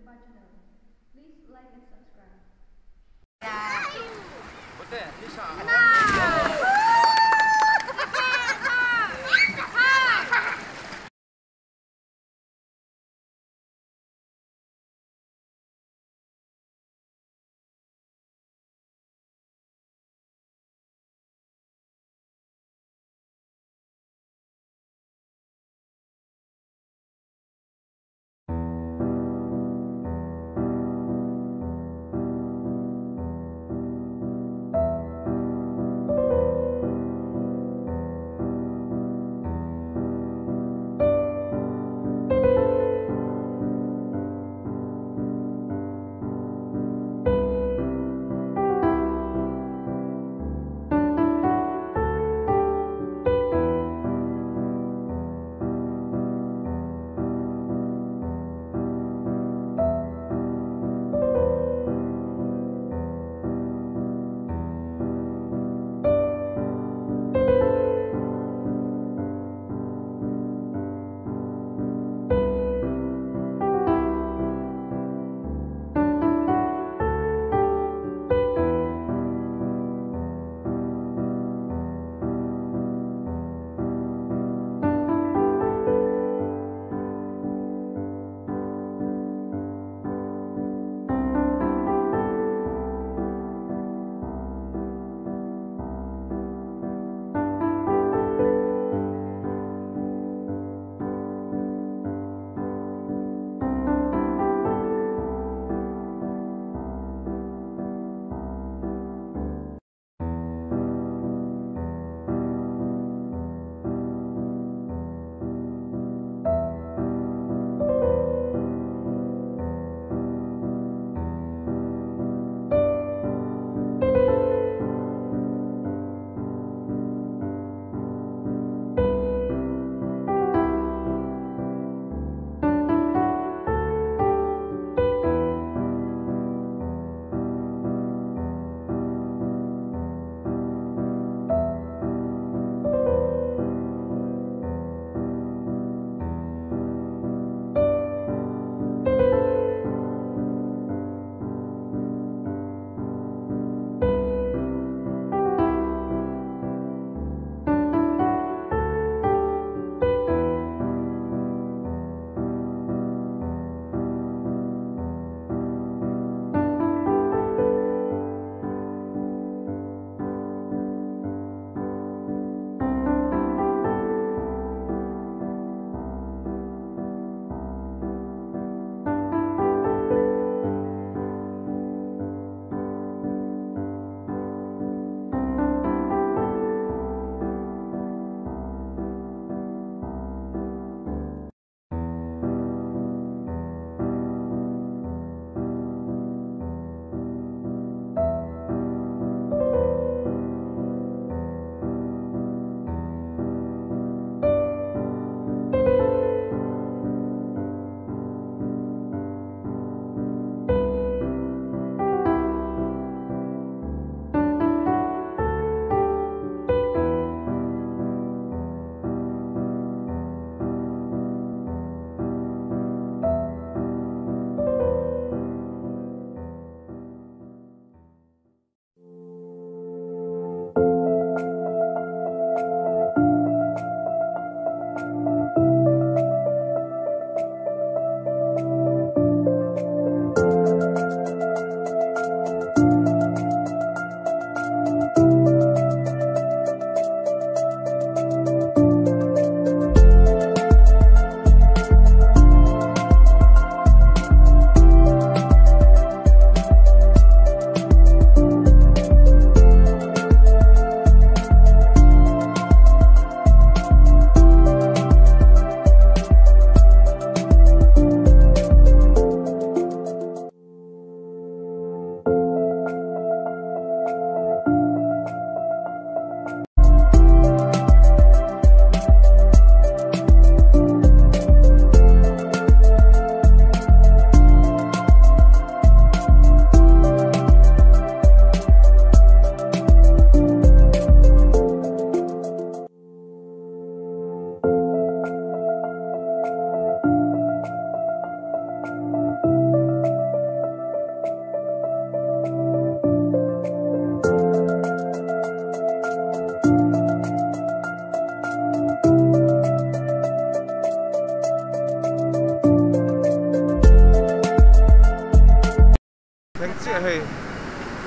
Zofa channel. Please like and subscribe.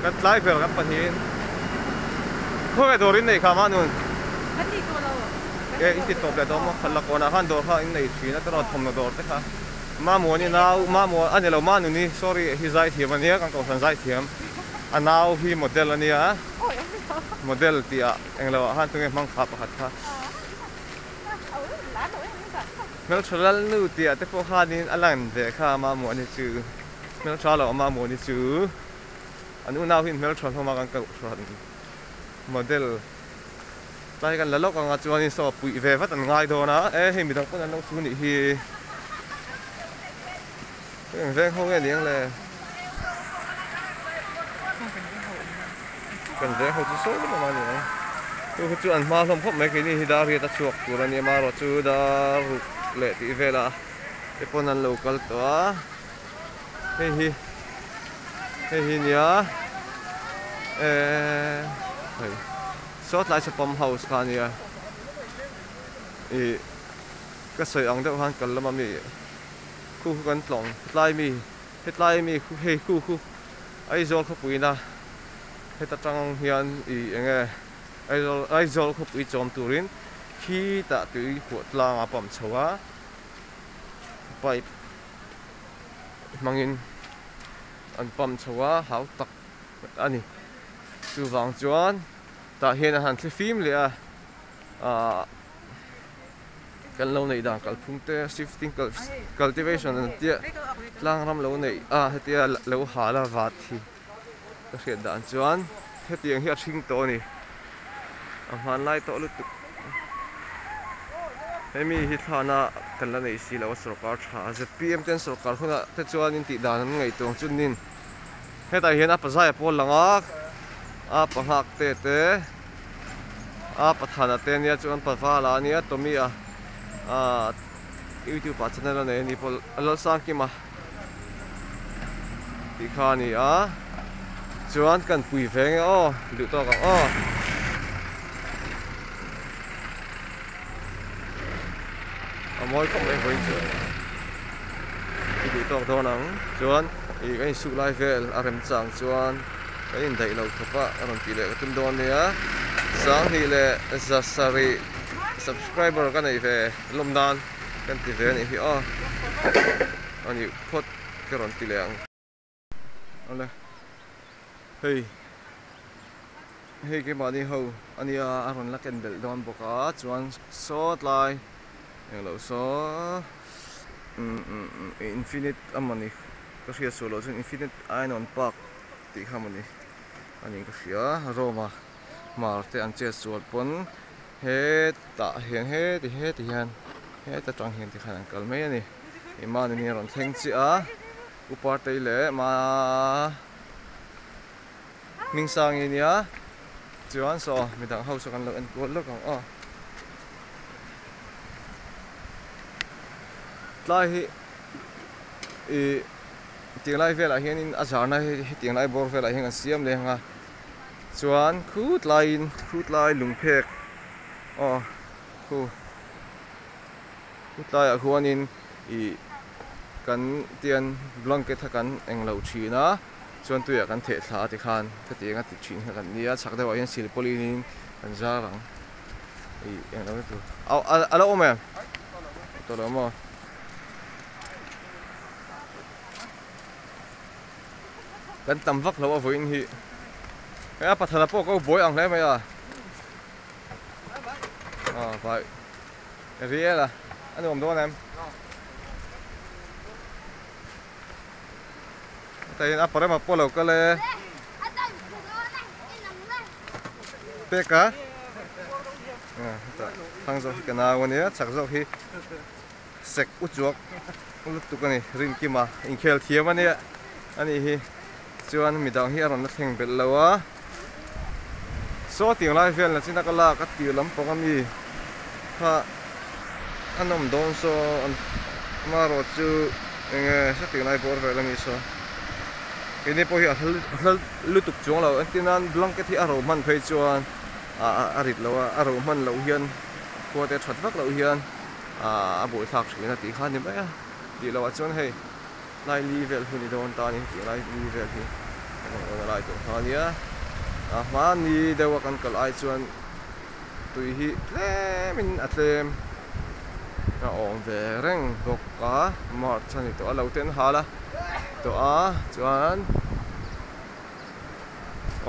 Kan tlai ber kan pahnihin khawnge dawr in nei kha mah nun? Kan ti tawh lo. E in ti tawp leh dawn maw? Khat la kawnah khan dawr kha in nei thin a tiraw thawmhnaw dawr te kha. Mamuani nau Mamua a ni lo Manuni sorry hi zaithiam a nia kan kohhran zaithiam a nau hi model a nia model tih ah englo ah khan tunge hmang kha pakhat kha. Hmeltha Lalnu tih ah te pawh khanin a lan ve kha Mamuani chu hmeltha lo a Mamuani chu. An unau hi hmeltha hlawm a kan kohhran model tlai kan la lawk ang a chuanin saw puih ve vat an ngai dawn a e hei midang pawn an lo su nih hi eng veng ho nge niang le kan veng ho chu sawi lam a ni ang chu khu chu an hma hlawm khawp mai keini hi dar riat a chhuak tur a nia marawh chu dar ruk leh tih velah te pawn an lo kal tawh a. Hei hi hei hi nia ehh hei saw tlai saw pump house kha ania ih ka sawi ang deuh khan kal lama mi khu khu kan tlawng hetlai mi hetlai mi khu hei khu khu Aizawl khawpui na heta tang hian ih eng nge Aizawl Aizawl khawpui chawm turin khitah tui huah tlang a pump chho a pipe. hmangin an pump chho a hau tak a ni chuvang chuan tah hian a han thli fim leh a ahh kan lo neih dan kalphung te shifting cultivation an tia tlang ram lo neih a hetia lo hal a vat hi ka hriat dan chuan hetiang hi a hring tawh a ni a hmanlai tawh lutuk. Hemi hi thlana kan la nei si lo a sorkar tha a zpm ten sorkar hunah te chuan in tih dan an ngaihtuah ang chunin hetah hian a pazai a pawl lang a a panghak te te a pathana te ania chuan pavala ania Tommy a ah youtube ah channel a nei a ni pawh Lalsangkima tih kha a ni a chuan kan pui ve nge aw duh tawk ang aw. A mawi khawp mai vawiin chu i duh tawk dawn ang chuan ih kan insuk lai vel a rem chang chuan kan indaih lo khawp a a rawn tih leh ka tum dawn nia sanghnih leh za sarih subscriber ka neih ve lawm nan kan ti ve a nih hi aw a nih phawt ka rawn ti leh ang. Awle hei hei keimahni ho ania a rawn la ken belh dawn bawk a chuan saw tlai englo saw umm infinite a mawni ka hriat suh loh chuan infinite iron park tih kha mawni a niin ka hria Rome a hmar te an chet sual pawn hetah hian heti heti hian heta tang hian tikhan an kal mai a ni ih mahni a rawn thleng chiah a. U Partei leh Ma Hmingsangi nia chuan saw midang ho saw kan lo en kual lawk ang aw. Tlai hi ih tiang lai velah hianin a zarna hi hetiang lai bawr velah hian kan siam leh ang a chuan khut laiin khut lai lungphek aw khu khut laiah khuanin ih kan tian blanket kha kan eng loh thin a chuan tuiah kan theh thla a tikhan khatiang a ti thin kha kan nia chhak deuhah hian silpawlin in kan zar ang ih eng lo na tur a lo awm em tawh lo maw. Kan tam vak lo a vawiin hi he a pathana pawh ka buai ang hle mai a ah vai. Riel a, a nuam dawn em? Hetah hian a parema pawh lo kal e. Pek a. Hetah thlang zawk hi ka nau a nia, chak zawk hi sek u chuak lutuk a ni, Rinkima inkhel thiam a nia a nih hi. Chuan midang hi a rawn la thleng belh lo a. Saw tiang lai vel na china ka lak a tir lampang a mi kha a nawm dawn saw an marawh chu eng nge saw tiang lai bawr vel a mi saw keini pawh hi a hla lutuk chuang lo entir nan blanket hi a ro hman phei chuan a rit lo a a ro hman loh hian khua te a that vak loh hian a buaithlak thin a tih kha a ni mai a tih loh ah chuan hei. Lai li vel hun i dawn ta a ni hetiang lai li vel hi. Hmawna lai tur kha ania a hmani deuha kan kal ai chuan tui hi tlem in a tlem a awm ve reng bawk a march a ni tawh a lo ten hal a tawh a chuan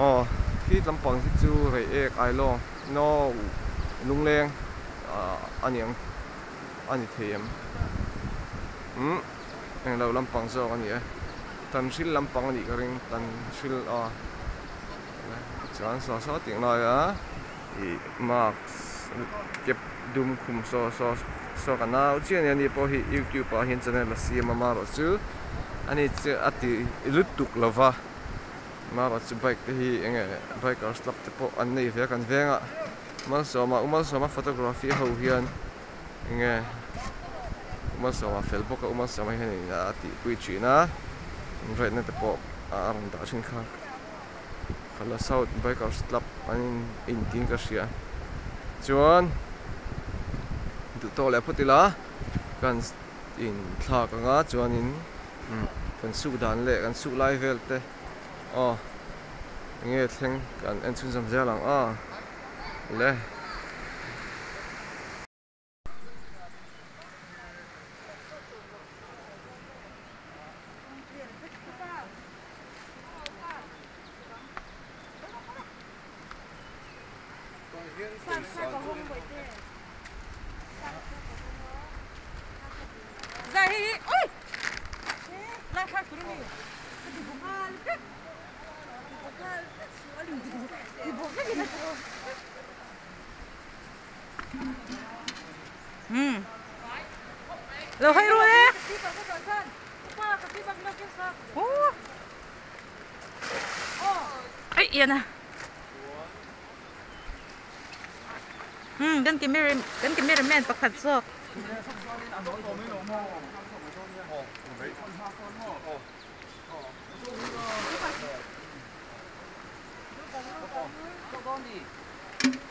aw khi lampang hi chu rei ek ailawng no lungleng ah a niang a ni thei em umm englo lampang zawk a ni e tan hril lampang a nih ka ring tan hril aw chuan saw saw tih laia ih mask cap dum khum saw saw saw ka nau chiah a ni ani pawh hi youtube ah hian channel a siam a amaherawh chu ani chu a ti lutuk lova amaherawh chu bike te hi eng nge bikers club te pawh an nei ve a kan vengah Malsawma u Malsawma photography ho hian eng nge u Malsawma fel bawk a u Malsawma hian in a tihpui thin a inraihna te pawh a rawn dah thin kha khala south bikers club an in tiin ka hria chuan duh tawk leh phawt ila kan inthlak ang a chuanin kan suk dan leh kan suk lai vel te aw. Enge thleng kan en chhunzawm zel ang aw le. Lo hawi ru e. Ai ian a. Kan camera kan cameraman pakhat zawk.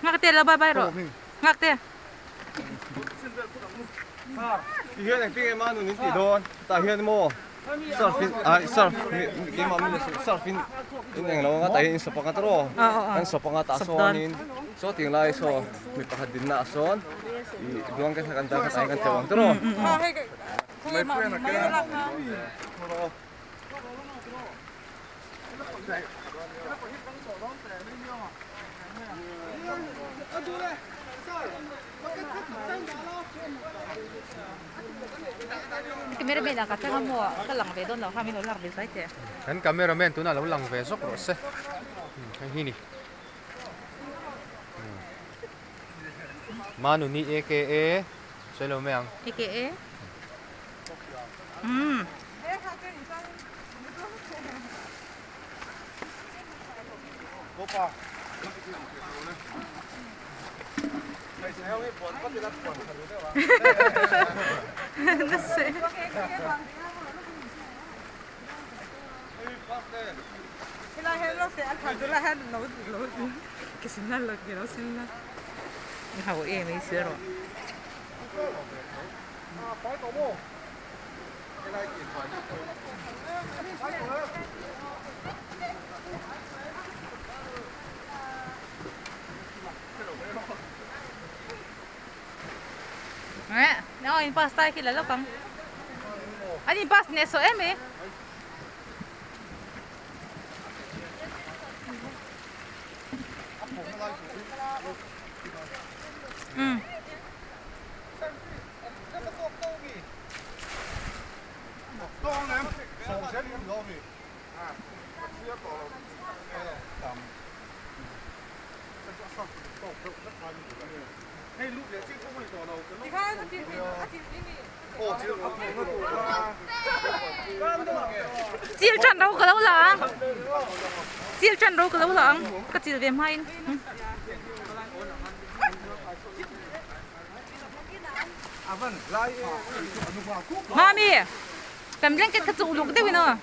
Ngak te lo bye bye rawh. Ngak te. Ti hian engtin nge mah nun in tih dawn tah hian maw surf in ai surf keimah min surf in in englo anga tah hian in sawp anga tawh kan sawp anga tah sawn in saw ting lai saw mi pakhat dinna ah sawn ih blanket kha kan dah kha tah hian kan tleuh ang tawh. Cameraman ah ka thleng a maw ka lang ve dawn lo kha min lo lak ve zai teh. Kan cameraman tunah lo lang ve zawk rawh se hei hi ni Manuni aka sawi lo mai ang. Aka Nè in pass tai khi là lốc không? Anh in pass nè sợ em ấy. Ừ. Chil chan ro ka lo lang. Chil chan ro ka lo lang. Ka chil ve hmain. Mami, kan blanket kha chu uluk deuhin aw.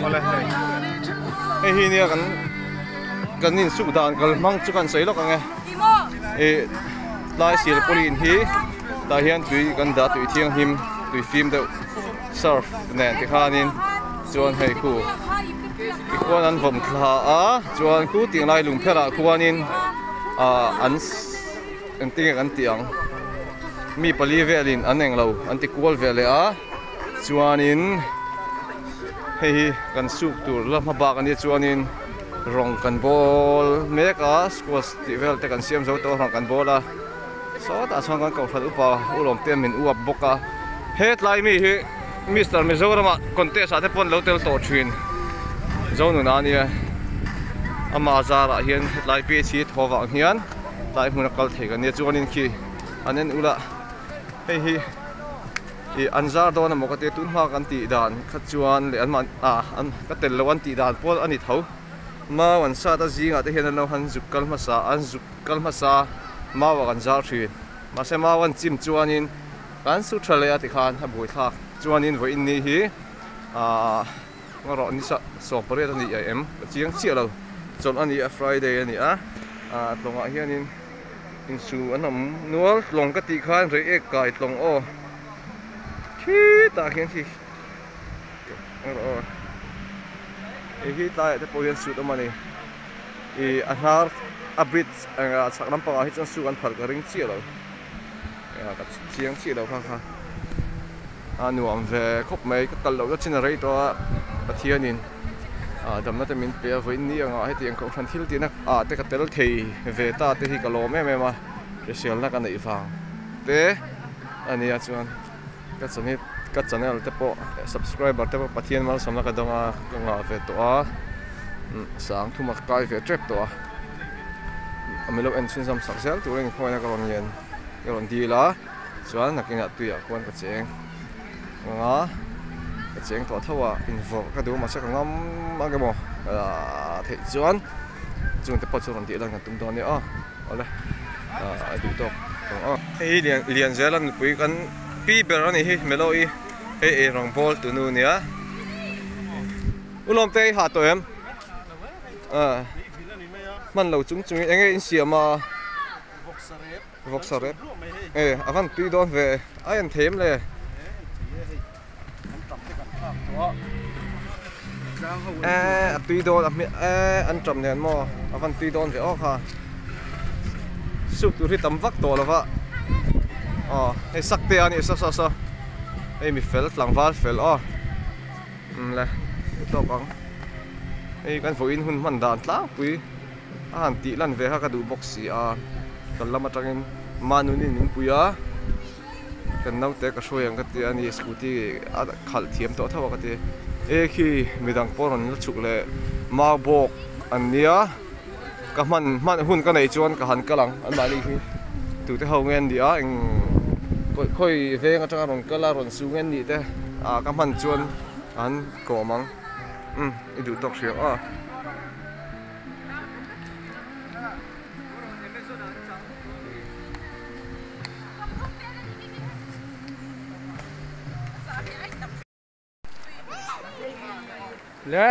Awle hei hei hi nia kan kan insuk dan kal hmang chu kan sawi lawk ang e ih tlai silpauline hi tah hian tui kan dah tui thianghlim tui fim deuh surf nen tikhanin chuan hei khu tikhuan an vawm thla a chuan khu tih lai lungpherah khuanin ah an engtin nge kan tih ang mi pali velin an englo an ti kual ve leh a. Chuanin hei hi kan suk tur la hma bak ania chuanin rawng kan bawl mek a squash tih vel te kan siam zo tawh a rawng kan bawl a sawtah chuan kan kohhran upa ulawm te min uap bawk a hetlai mi hi Mister Mizoram ah contest ah te pawh an lo tel tawh thin Zonuna ania ama zarah hian hetlai page hi thaw vang hian tlai hmun a kal thei kan nia chuanin khi an en ula hei hi. Ih an zar dawn emaw ka tia tun hma kan tih dan kha chuan leh an mah ah an ka tel lo an tih dan pawh a ni tho. Mau an sat a zingah te hian an lo han zuk kal hmasa an zuk kal hmasa mau ah kan zar thin. Mahse mau an chim chuanin kan su tha leh a tikhan a buaithlak chuanin vawiin ni hi ah ngarawh ni sa 18 a ni em ka chiang chiah lo chawlh a ni a Friday a ni a ah tlawngah hianin. Insu an awm nual tlawng ka tih khan rei ek kai tlawng aw khitah khian khi erawh aw hei hi tlaiah te pawh hian suit awm a ni ih a hnar a bridge engah chhak lampangah hi chuan suit an phal ka ring chiah lo ka chiang chiah lo kha kha a nuam ve khawp mai ka kal loh na chin a rei tawh a Pathianin. ah damna te min pe a vawiin ni angah hetiang kohhran thil tihna ah te ka tel thei ve ta te hi ka lawm em em a hriselna ka neih vang te a nia chuan ka channel ka channel te pawh subscriber te pawh Pathian malsawmna ka dawng a ka ngah ve tawh a sang thum a kai ve tep tawh a a milo en chhunzawm sak zel turin khawngaihna ka rawn ngen ka rawn dil a chuan nakinah tuiah khuan ka cheng. Anga ka cheng tawh tho a invawrh ka duh mahse ka ngam ang emaw ah theih chuan chung te pawh chu rawn tih lan kan tum dawn nia aw awle ah a duh tawk ang aw. Hei hi lian lian zel a nupui kan pi ber a nih hi Melo-i hei ei rawng bawl tu nu nia Ulawmte i hah tawh em ah hman lo chung chungin enge insiam a. Vawksa rep e a van tui dawn ve a en thei em le. E a tui dawn a hmel e an ṭam nen maw a van tui dawn ve aw kha soup tur hi tam vak tawh lo va aw hei sak te a nih saw saw saw hei mi fel tlangval fel aw umm le tawk ang hei kan vawiin hun hman dan tlangpui. A han tih lan ve kha ka duh bawk si a, kan lam atangin Manunin min pui a, kan naute ka hruai ang ka ti a ni, scooty a khalh thiam tawh tho a ka ti. E khi midang pawh rawn la chhuk leh mau bawk an nia, ka hman hman hun ka nei chuan ka han kal ang anmahni hi tute ho nge an nih a eng khawi veng atanga rawn kal a rawn su nge an nih te ah ka hman chuan ka han kawm ang umm i duh tawk hria aw. Le.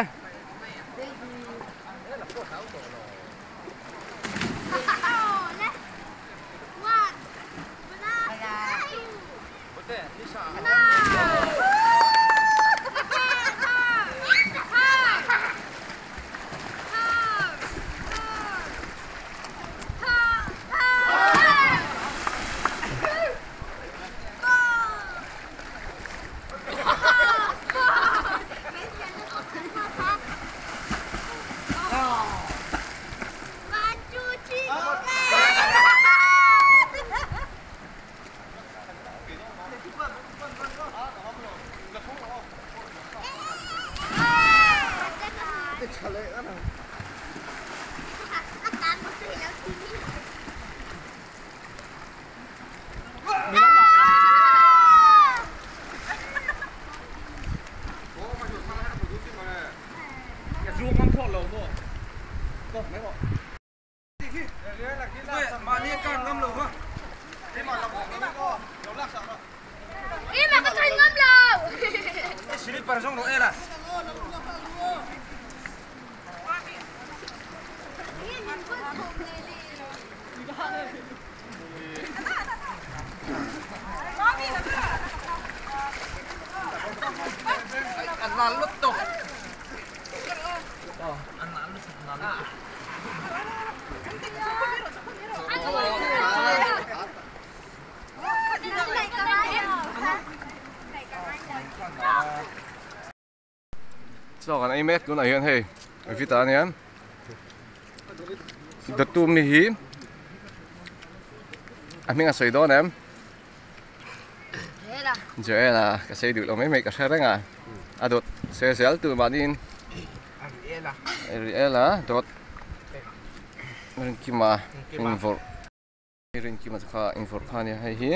Chaw kan ei mek tunah hian hei Vita ania Dawttu mi hi a hming a sawi dawn em? Joel-a ka sawi duh lo mai mai ka hre reng a a dawt sawi zel tur mahniin Ariel-a dawt Rinkima invawrh. Rinkima chu kha invawrh kha ania hei hi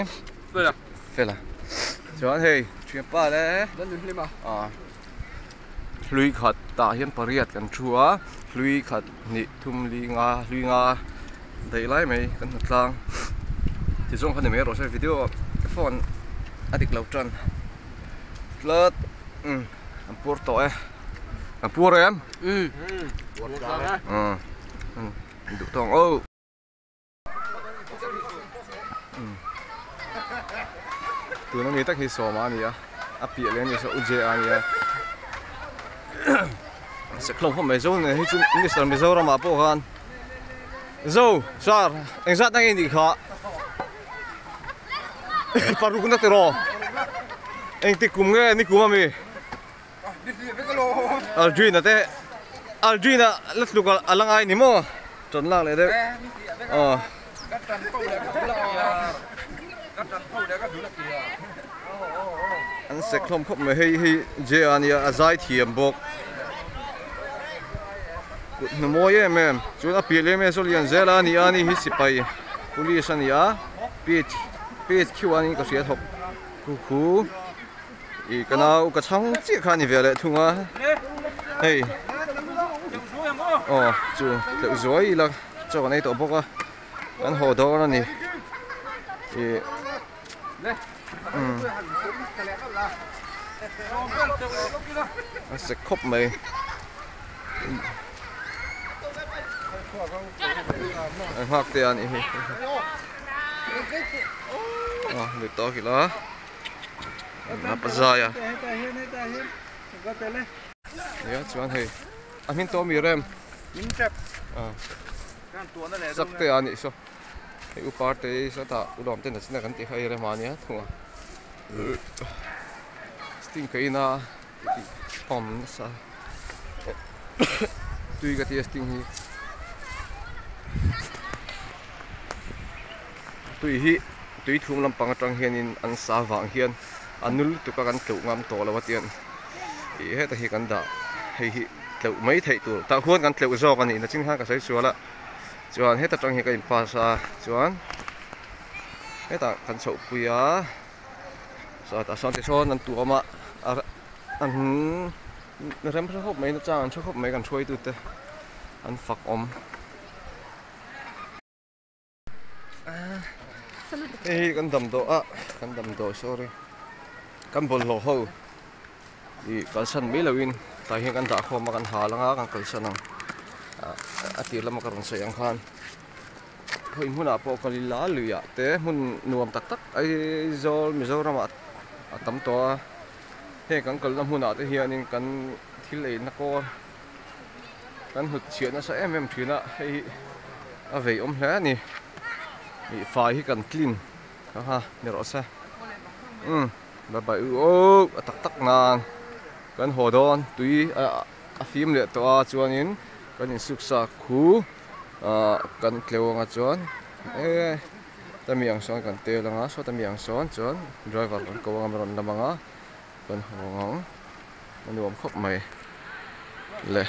Fela Fela chuan hei thianpa le ah hlui khat tah hian pariat kan thu a hlui khat hnih thum li nga hlui nga daih lai mai kan hmu tlang tizawng kha ni mai erawh se video phone a dik lo tan tlat umm an puar tawh e an puar em umm umm duh tawng aw. Tuna mi tak hi sawma a ni a a piah leh a ni saw u J-a a ni a Sekhlo khawp mai zo nen hi chu Mister Mizoram ah pawh khan Zo sir engzat na nge i nih kha paruk na tiraw engtik kum nge ni kum ami Aldrin-a te Aldrin-a la tluk a la ngai ni maw ṭan lak leh deuh aw an sek hlawm khawp mai hei hi J-a ania a zai thiam bawk kut hnu mawi em em chuan a piah lem em saw lian zel a ni a ni hi sipai police a ni a page page khiu a niin ka hria thawk khu khu. Ih ka nau ka chhang chiah kha a ni ve leh thung a hei aw chu tleuh zuai ila chaw kan ei tawh bawk a kan haw dawn a ni ih umm a sek khawp mai a nghak te a nih hi aw lut tawk ila. A zai a nia chuan hei a hming tawh mi rem chak te a nih saw hei u parte sawtah u lawm te nachina kan tih kha hei rem a nia thung a sting ka in a awm nasa tui ka tia sting hi tui hi tui thum lampang atang hianin an sa vang hian a nul lutuk a kan tleuh ngam tawh lo a tiang ih heta hi kan dah hei hi tleuh mai theih tur tah khuan kan tleuh zawk a nih na chin khan ka sawi sual a chuan heta tang hi ka in pass a chuan hetah kan chhoh pui a tah sawn tisawn an tuam a an rem hre khawp mai na chang an hre khawp mai kan hruaitute an fak awm. Hei hi kan damdawi a kan damdawi sorry kan bawlhhlawh ho ih kalsan mai loin tlai hian kan dah khawm a kan hal anga kan kalsan ang a tir lama ka rawn sawi ang khan khawi hmunah pawh kal ila luiah te hmun nuam tak tak Aizawl Mizoram ah a tam tawh a heng kan kalna hmunah te hianin kan thil eina kawl kan hnut chhiah nasa em em thin a hei hi a vei awm hle a ni ih fai hi kan clean kha kha ni rawh se umm bye bye u aw a tak tak nan kan haw dawn tui a fim leh tawh a chuanin kan insuk sa khu ah kan tleu anga chuan e tami ang sawn kan tel anga sawta mi ang sawn chuan driver kan ko anga rawn lam anga kan haw ang a nuam khawp mai le.